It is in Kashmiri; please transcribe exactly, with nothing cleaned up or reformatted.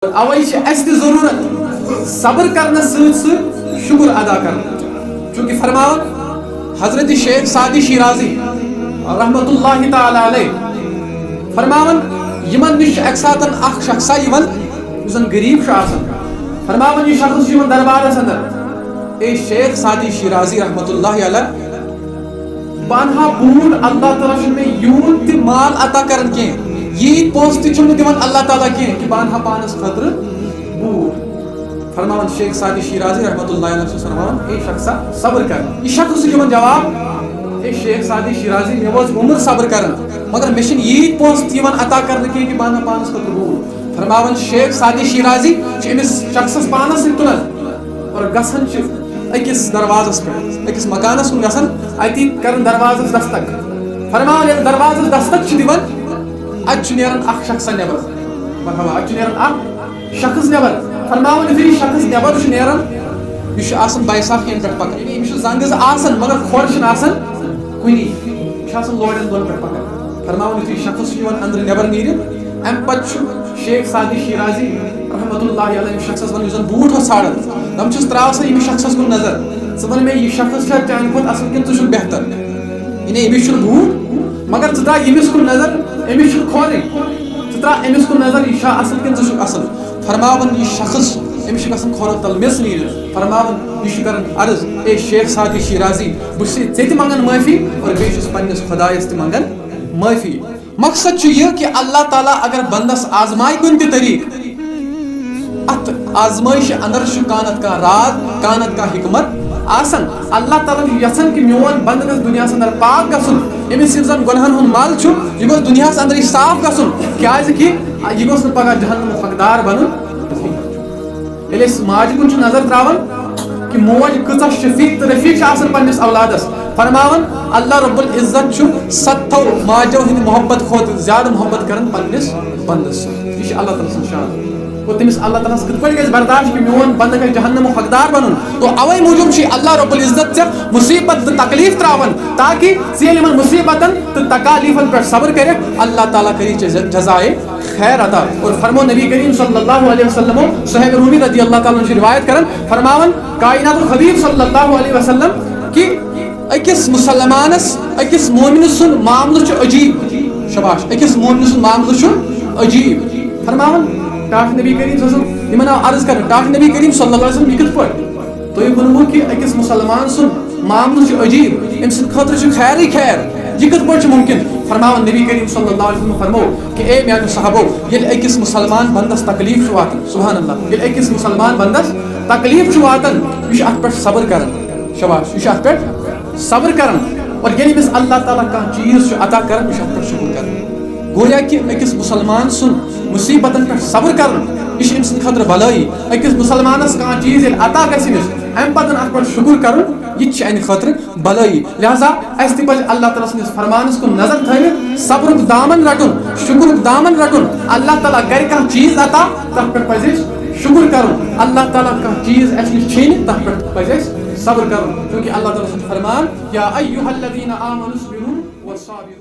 اوے چھِ اَسہِ تہِ ضروٗرت صبر کرنس سۭتۍ سۭتۍ شُکر ادا کرنُک۔ چونکہ فرماوان حضرت شیخ سعدی شیرازی رحمت اللہ تعالیٰ علیہ فرماوان، یِمن نِش چھُ اکہِ ساتن اکھ شخصا یِوان یُس زن غریب چھُ آسان۔ فرماوان، یہِ شخص چھُ یِوان دربارس اندر، اے شیخ سعدی شیرازی رحمت اللہ علیہ، بہٕ انہا بوٗٹھ، اللہ تعالیٰ چھُنہٕ مےٚ یوٗت تہِ مال عطا کران کینٛہہ، ییٖتۍ پونٛسہٕ تہِ چھُنہٕ دِوان اللہ تعالیٰ کینٛہہ کہِ بہٕ انہا پانس خٲطرٕ بوٗٹھ۔ فرماوان شیخ سعدی شیرازی رحمت اللہ علیہ چھُ فرماوان، اے شخصا، صبر کر۔ یہِ شخص چھُ دِوان جواب، اے شیخ سعدی شیرازی، مےٚ وٲژ عمر صبر کران، مگر مےٚ چھِنہٕ ییٖتۍ پونٛسہٕ تہِ یِوان عطا کرنہٕ کینٛہہ کہِ بہٕ انہٕ پانس خٲطرٕ بوٗٹھ۔ فرماوان شیخ سعدی شیرازی چھِ أمِس شخصس پانس سۭتۍ تُلان اور گژھان چھِ أکِس دروازس پٮ۪ٹھ، أکِس مکانس کُن گژھان، اتی کران دروازس دستک۔ فرماوان ییٚلہِ دروازس دستک چھِ دِوان، اتہِ چھُ نیران اکھ شخصا نٮ۪بر۔ مرحبا، اتہِ چھُ نیران اکھ شخص نٮ۪بر۔ فرماوان یُتھُے یہِ شخص نٮ۪بر چھُ نیران، یہِ چھُ آسان بیساکھ ییٚمہِ پٮ۪ٹھ پکان، یعنی أمِس چھُ زنٛگہٕ زٕ آسان مگر کھۄر چھُنہٕ آسان کُنی، یہِ چھُ آسان لورٮ۪ن دۄن پٮ۪ٹھ پکان۔ فرماوان یُتھُے یہِ شخص چھُ یِوان اندرٕ نٮ۪بر نیٖرِتھ، امہِ پتہٕ چھُ شیخ سعدی شیرازی رحمت اللہ علیہ أمِس شخصس ونان، یُس زن بوٗٹھ اوس ژھانڈان، دپان چھُس، تراو سا ییٚمِس شخصس کُن نظر، ژٕ وَن مےٚ، یہِ شخص چھا چانہِ کھۄتہٕ اصل کِنہٕ ژٕ چھُکھ بہتر؟ یعنی أمِس چھُنہٕ بوٗٹھ، مگر ژٕ تراو ییٚمِس کُن نظر، أمِس چھُنہٕ کھۄرٕے، ژٕ تراو أمِس کُن نظر، یہِ چھا اصل کِنہٕ ژٕ چھُکھ اصل؟ فرماوان یہِ شخص، أمِس چھِ گژھان کھۄرو تل میٚژ نیٖرِتھ۔ فرماوان یہِ چھُ کران عرض، اے شیخ سعدی شیرازی، بہٕ چھُسے ژےٚ تہِ منگان معٲفی اور بیٚیہِ چھُس پننِس خۄدایس تہِ منگان معٲفی۔ مقصد چھُ یہِ کہِ اللہ تعالیٰ اگر بندس آزمایہِ کُنہِ تہِ طریقہٕ، اتھ آزمٲیشہِ اندر چھُ کانٛہہ نتہٕ کانٛہہ راز، کانٛہہ نتہٕ کانٛہہ حکمت آسان۔ اللہ تعالیٰ چھُ یژھان کہِ میون بندٕ گژھِ دُنیاہس اندر پاک گژھُن، أمِس یُس زن گۄنہن ہُنٛد مل چھُ، یہِ گوٚژھ دُنیاہس اندر یہِ صاف گژھُن، کیازِ کہِ یہِ گوٚژھ نہٕ پگاہ جہنمُک حقدار بنُن۔ ییٚلہِ أسۍ ماجہِ کُن چھِ نظر تراوان کہِ موج کۭژاہ شفیق تہٕ رفیق چھِ آسان پننِس اولادس، فرماوان اللہ رب العزت چھُ ستتھو ماجو ہٕنٛدِ محبت کھۄتہٕ زیادٕ محبت کران پننِس بندس سۭتۍ۔ یہِ چھِ اللہ تعالیٰ سٕنٛز شان۔ گوٚو تٔمِس اللہ تعالیٰ ہس کِتھ پٲٹھۍ گژھِ برداش کہِ میون بندٕ گژھِ جہنمُک حقدار بنُن؟ تو اوے موٗجوٗب چھُ یہِ اللہ رب العزت ژےٚ مصیبت تہٕ تکلیف تراوان، تاکہِ ژٕ ییٚلہِ یِمن مصیبتن تہٕ تکالیفن پٮ۪ٹھ صبر کٔرِکھ، اللہ تعالیٰ کری ژےٚ جزائے خیر عطا۔ اور فرمو نبی کریم صلی اللہ علیہ وسلم، صہیب رومی رضی اللہ تعالیٰ عنہ چھِ روایت کران، فرماوان کائنات الخبیر صلی اللہ علیہ وسلم کہ أکِس مسلمانس، أکِس مومنہٕ سُنٛد معاملہٕ چھُ عجیب۔ شاباش، أکِس مومنہٕ سُنٛد معاملہٕ چھُ عجیب۔ فرماوان ٹاٹھ نبی کریم صلی اللہ علیہ وسلم، یِمن آو عرض کرنہٕ، ٹاٹھ نبی کریم صلی اللہ علیہ وسلم، یہِ کِتھ پٲٹھۍ؟ تۄہہِ ووٚنوُ کہِ أکِس مُسلمان سُنٛد معاملہٕ چھُ عجیٖب، أمۍ سٕنٛدِ خٲطرٕ چھُ خیرٕے خیر، یہِ کِتھ پٲٹھۍ چھُ مُمکِن؟ فرماوان نبی کریم صلی اللہ علیہ وسلم فرمو کہ اے میانیو صحابو، ییٚلہِ أکِس مُسلمان بندس تکلیٖف چھُ واتان، سبحان اللہ، ییٚلہِ أکِس مُسلمان بندس تکلیٖف چھُ واتان، یہِ چھُ اتھ پٮ۪ٹھ صبر کران، شاباش، یہِ چھُ اتھ پٮ۪ٹھ صبر کران، اور ییٚلہِ أمِس اللہ تعالیٰ کانٛہہ چیٖز چھُ عطا کران، یہِ چھُ اتھ پٮ۪ٹھ شُکر کران۔ گویا کہ أکِس مُسلمان سُنٛد مُصیٖبتن پٮ۪ٹھ صبر کرُن، یہِ چھُ أمۍ سٕنٛدِ خٲطرٕ بلٲیی۔ أکِس مُسلمانس کانٛہہ چیٖز ییٚلہِ عطا گژھِ أمِس، اَمہِ پتہٕ اَتھ پٮ۪ٹھ شُکُر کرُن، یہِ تہِ چھُ اَمہِ خٲطرٕ بلٲیی۔ لہذا اَسہِ تہِ پزِ اللہ تعالیٰ سٕنٛدِس فرمانس کُن نظر تھٲوِتھ، صبرُک دامن رٹُن، شُکرُک دامن رٹُن۔ اللہ تعالیٰ کرِ کانٛہہ چیٖز عطا، تَتھ پٮ۪ٹھ پزِ اَسہِ شُکُر کرُن۔ اللہ تعالیٰ کانٛہہ چیٖز اَسہِ نِش چھیٚنہِ، تَتھ پٮ۪ٹھ پزِ اَسہِ صبر کرُن، چونکہ اللہ تعالیٰ سُنٛد فرمان، یا ایھا الذین آمنوا اصبروا وصابروا۔